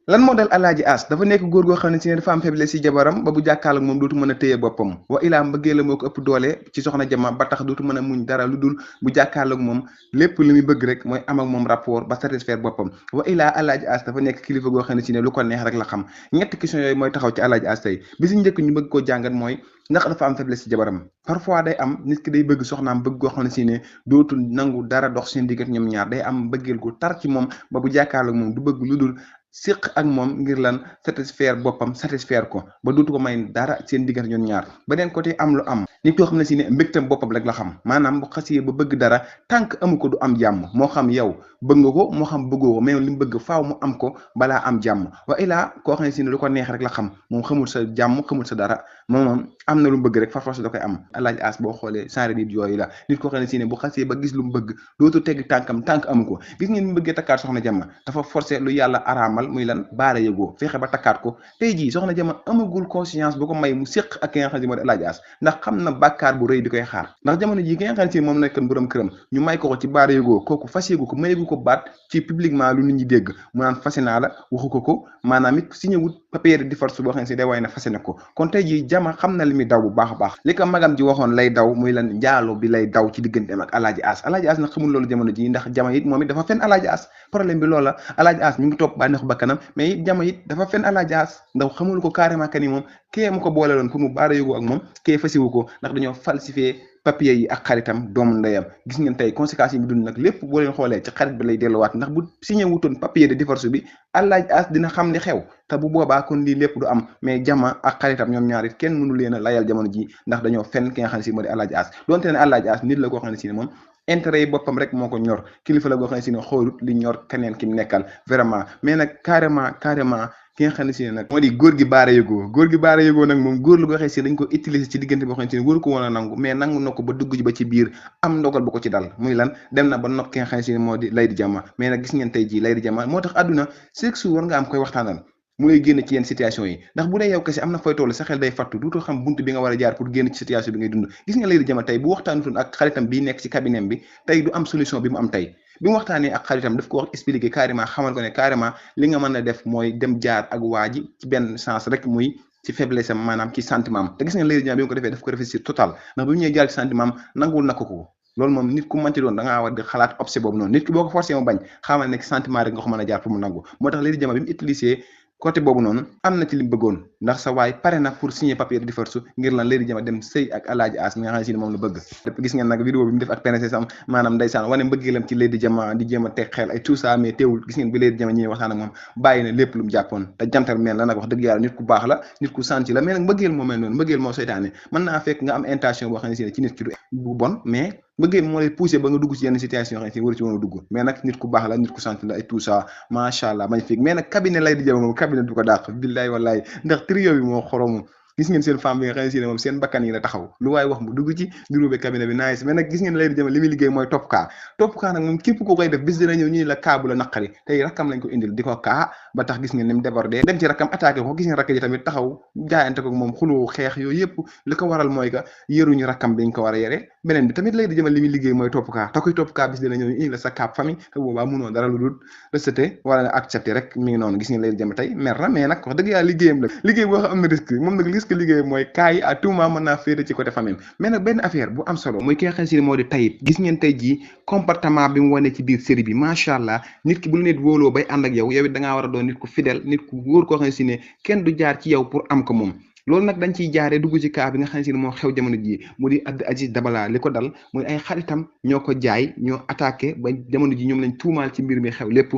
lan moo dal alaaji as dafa nekk góor goo xam ne si ne dafa am faiblesse si jabaram ba bu jàkkaarloog moom dootu mën a téye boppam wa ilaa mbëggee la moo ko ëpp doole ci soxna jama ba tax dootu mën a muñ dara lu dul bu jàkkaarloog moom lépp li muy bëgg rek mooy am ak moom rapport ba satisfaire boppam wa ilaa alaaji as dafa nekk kilifa goo xam ne si ne lu ko neex rek la xam ñetti question yooyu mooy taxaw ci alaaji as tey bi si njëkk ñu bëgg koo jàngat mooy ndax dafa am faiblesse si jabaram parfois day am nit ki day bëgg soxnaam bëgg goo xam ne si ne dootu nangu dara dox seen diggante ñoom ñaar day am bëggeel gu tar ci moom ba bu jàkkaarloog moom du bëgg lu dul séq ak moom ngir lan satisfaire boppam satisfaire ko ba dootu ko may dara seen diggante ñoom ñaar beneen côté am lu am nit koo xam ne si ne mbégtam boppam rek la xam maanaam bu xasee ba bëgg dara tànk amu ko du am jàmm moo xam yow bëgg nga ko moo xam bëggoo ko mais li mu bëgg faaw mu am ko balaa am jàmm wa ilaa koo xam ne si ne lu ko neex rek la xam moom xamul sa jàmm xamul sa dara moom am na lu mu bëgg rek farfos da koy am alaaji as boo xoolee genre nit yooyu la nit koo xam ne si ne bu xasee ba gis lu mu bëgg dootu tegg tànkam tànk amu ko gis ngeen mu bëggee takkaat soxna jama dafa forcé lu yàlla araamal muy lan baara yëgoo fexe ba takkaat ko tey jii soxna jama amagul conscience bu ko may mu séq ak ki nga xam ne moo di alaaji as ndax xam na bàkkaar bu rëy bi koy xaar ndax jamono ji ki nga xam ne si moom nekkan borom këram ñu may ko ci baara yëgoo kooku fas yëgu ko mayeegu ko baat ci publiquement lu nit ñi dégg mu naan fase naa la waxu ko maanaam it signé wut papier de divorce boo xam ne si day waaye na fase na ko kon tey jii jama xam na li muy daw bu baax a baax li ko magam ji waxoon lay daw muy lan njaalo bi lay daw ci digganteem ak alaaji as nag xamul loolu jamono ji ndax jama it moom it dafa fen alaaji as problème bi loola alaaji as mi ngi topp bànneexu bakkanam mais it jama it dafa fen alaaji as ndax xamul ko carrément que ni moom kee mu ko boole loon pour mu baara yógoo ak moom kee fasiwu ko ndax dañoo falsifié papier yi ak xaritam doomu ndeyam gis ngeen tey conséquences yi mu dund nag lépp boo leen xoolee ci xarit bi lay delluwaat ndax bu signé wutoon papier de divorce bi alaaji as dina xam li xew te bu boobaa kon lii lépp du am mais jama ak xaritam ñoom ñaar it kenn mënu leen a layal jamono ji ndax dañoo fenn ki nga xam ne si moo di alaaji as donte ne alaaji as nit la koo xam ne si ne moom intérêt yi boppam rek moo ko ñor kilifa la goo xam ne si ne xoolut li ñor keneen ki mu nekkal vraiment mais nag carrément ki nga xam ne si ne nag moo di góor gi baara yëgoo nag moom góor la ko waxee si dañ ko utiliser ci diggante boo xam ne si ne waru ko woon a nangu mais nangu na ko ba dugg ji ba ci biir am ndogal bu ko ci dal muy lan dem na ba nopp ki nga xam ne si ne moo di Lady Diama mais nag gis ngeen tey jii Lady Diama moo tax àdduna chaque jour war nga am koy waxtaanal mu lay génn ci yenn situation yi ndax bu dee yow kese am na fooy toll sa xel day fattu duutoo xam buntu bi nga war a jaar pour génn ci situation bi ngay dund gis nga Lady Diama tey bu waxtaanutoon ak xaritam bi nekk ci cabinet bi tey du am solution bi mu am tey bi mu waxtaanee ak xaritam daf ko wax expliquer carrément xamal ko ne carrément li nga mën a def mooy dem jaar ak waa ji ci benn sens rek muy ci faiblesse am maanaam ci sentiment am te gis nga Lady Diama bi mu ko defee daf ko réfléchir total ndax bi mu ñëwee jaar ci sentiment am nangul na ko loolu moom nit ku manti doon da ngaa war di xalaat option boobu noonu nit ki boo ko forcé mu bañ xamal ne sentiment rek nga ko mën a jaar pour mu nangu moo tax Lady Diama bi mu utilisé côté boobu noonu am na ci li mu bëggoon ndax sa waay pare na pour signer papier de divorce ngir lan Lady Diama dem sëy ak alaaji as mi nga xam ne si ne moom la bëgg gis ngeen nag vidéo bi mu def ak PNC sam maanaam ndeysaan wane mbëggeelam ci Lady Diama di jéem a teg xel ay tout ça mais teewul gis ngeen bi Lady Diama ñëwee waxtaan ak moom bàyyi na lépp lu mu jàppoon te jantal mel la nag wax dëgg yàlla nit ku baax la nit ku santi la mais nag mbëggeel moo mel noonu mbëggeel moo seytaane mën naa fekk nga am intention boo xam ne si ne ci nit ki du bon mais bëggee moo lay poussé ba nga dugg ci yenn situation yoo xam ne waru ci woon a dugg mais nag nit ku baax la nit ku sant la et tout ça macha allah magnifique mais nag cabinet Lady Diama moom cabinet du ko dàq billaay wallaay ndax trio bi moo xoromu gis ngeen seen femme bi nga xam ne si ne moom seen bakkan yi la taxaw lu waaye wax mu dugg ci durube cabinet bi nice mais nag gis ngeen Lady Diama li muy liggéey mooy topp kaa nag moom képp ko koy def bis dina ñëw ñu la kaa bu la naqari tey rakkam lañ ko indil di ko kaa ba tax gis ngeen ni mu débordé dem ci rakkam attaqué ko gis ngeen rakk ji tamit taxaw jaayante ko moom xuloo xeex yooyu yëpp li ko waral mooy que yëruñu rakkam biñ ko war a yere beneen bi tamit Lady Diama li muy liggéey mooy topp kaa te koy topp kaa bis dina ñëw ñu indi la sa kaab famille te boobaa munoo dara lu dul rejeté wala nga accepté rek mi ngi noonu gis ngeen Lady Diama tey mer na mais nag wax dëgg yàlla liggéeyam la liggéey boo xam am na risque moom nag risque liggéey mooy yi à tout moment mën naa féete ci côté famille mais nag benn affaire bu am solo mooy ki nga xam ne si moo di Tayib gis ngeen tey jii comportement bi mu wane ci biir série bi macha allah nit ki bu la nit wóoloo bay ànd ak yow it da ngaa war a doon nit ku fidèle nit ku wóor koo xam ne si ne kenn du jaar ci yow pour am ko moom loolu nag dañ ciy jaaree dugg ci cas bi nga xam ne si moo xew jamono jii mu di Abdou Aziz Dabala li ko dal muy ay xaritam ñoo ko jaay ñoo attaqué ba jamono ji ñoom lañ tuumaal ci mbir mi xew lépp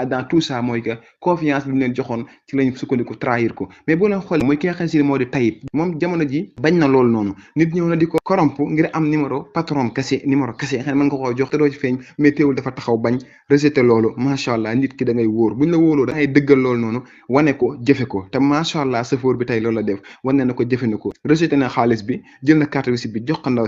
dans tout ça mooy que confiance bi mu leen joxoon ci lañ sukkandiku trahir ko mais boo leen xoolee mooy ki nga xam ne si moo di Tayib moom jamono ji bañ na loolu noonu nit ñëw na di ko corrompre ngir am numéro patron kese numéro kese xëy na mën nga koo jox te doo ci feeñ mais teewul dafa taxaw bañ rejeté loolu macha allah nit ki da ngay wóor buñ la wóoloo da ngay dëggal loolu noonu wane ko jëfe ko te macha allah sëfoor bi tey loolu la def wane na ko jëfandikoo rejeté na xaalis bi jël na carte visite bi jox ko ndaw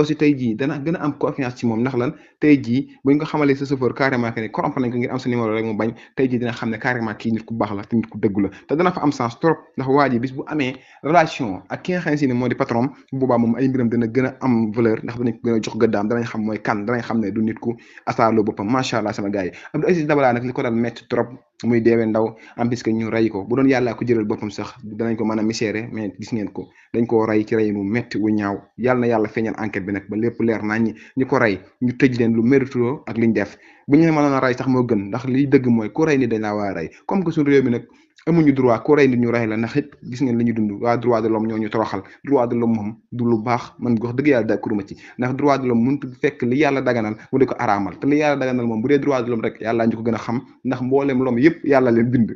si tey jii dana gën a am confiance ci moom ndax lan tey jii buñ ko xamalee sa chauffeur carrément que ne corrompre nañ ko ngir am sa numéro rek mu bañ tey jii dina xam ne carrément kii nit ku baax la te nit ku dëggu la te dana fa am sens trop ndax waa ji bis bu amee relation ak ki nga xam ne si ne moo di patron bu boobaa moom ay mbiram dana gën a am valeur ndax danañ ko gën a jox gëddaam danañ xam mooy kan danañ xam ne du nit ku asaarloo boppam macha allah sama gars yi Abdou Aziz Dabala nag li ko dal metti trop muy deewee ndaw en plus que ñu rey ko bu doon yàllaa ko jëlal boppam sax danañ ko mën a miséré mais gis ngeen ko dañ koo rey ci rey mu metti wu ñaaw yàlla na yàlla feeñal enquête bi nag ba lépp leer nañ ñi ko rey ñu tëj leen lu mérito ak liñ def bu ñu mënoon a rey sax moo gën ndax liy dëgg mooy ku rey ni dañ laa war a rey comme que suñu réew mi nag amuñu droit ku rey nit ñu rey la ndax it gis ngeen li ñu dund waa droit de l'homme ñoo ñu toroxal droit de l'homme moom du lu baax man wax dëgg yàlla d'accorduma ci ndax droit de l'homme mënut fekk li yàlla daganal mu di ko araamal te li yàlla daganal moom bu dee droit de l'homme rek yàlla ñu ko gën a xam ndax mboolem l'homme yëpp yàlla leen bind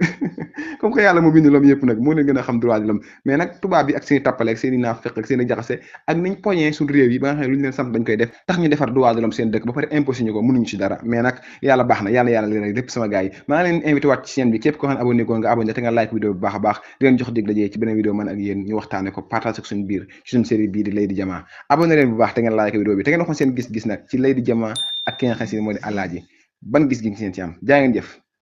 comme que yàlla moo bind l'homme yëpp nag moo leen gën a xam droit de l'homme mais nag tubaab bi ak seen i tappale ak seen i naafeq ak seen i jaxase ak niñ poñee suñu réew yi ba nga xam ne lu ñu leen sant dañ koy def tax ñu defar droit de l'homme seen dëkk ba pare imposé ñu ko mënuñu ci dara mais nag yàlla baax na yàlla leen rek lépp sama gars yi maa ngi leen invité waat ci chaîne bi képp koo xam ne abonné ko nga abonné te nga like vidéo bu baax a baax di leen jox dig dajee ci beneen vidéo man ak yéen ñu waxtaane ko partage ak suñu biir ci suñu série bii di Lady Diama abonné leen bu baax te ngeen like vidéo bi te ngeen waxoon seen gis-gis nag ci Lady Diama ak ki nga xam ne moo di Alaaji ban gis-gis ngeen ci am jaa ngeen jëf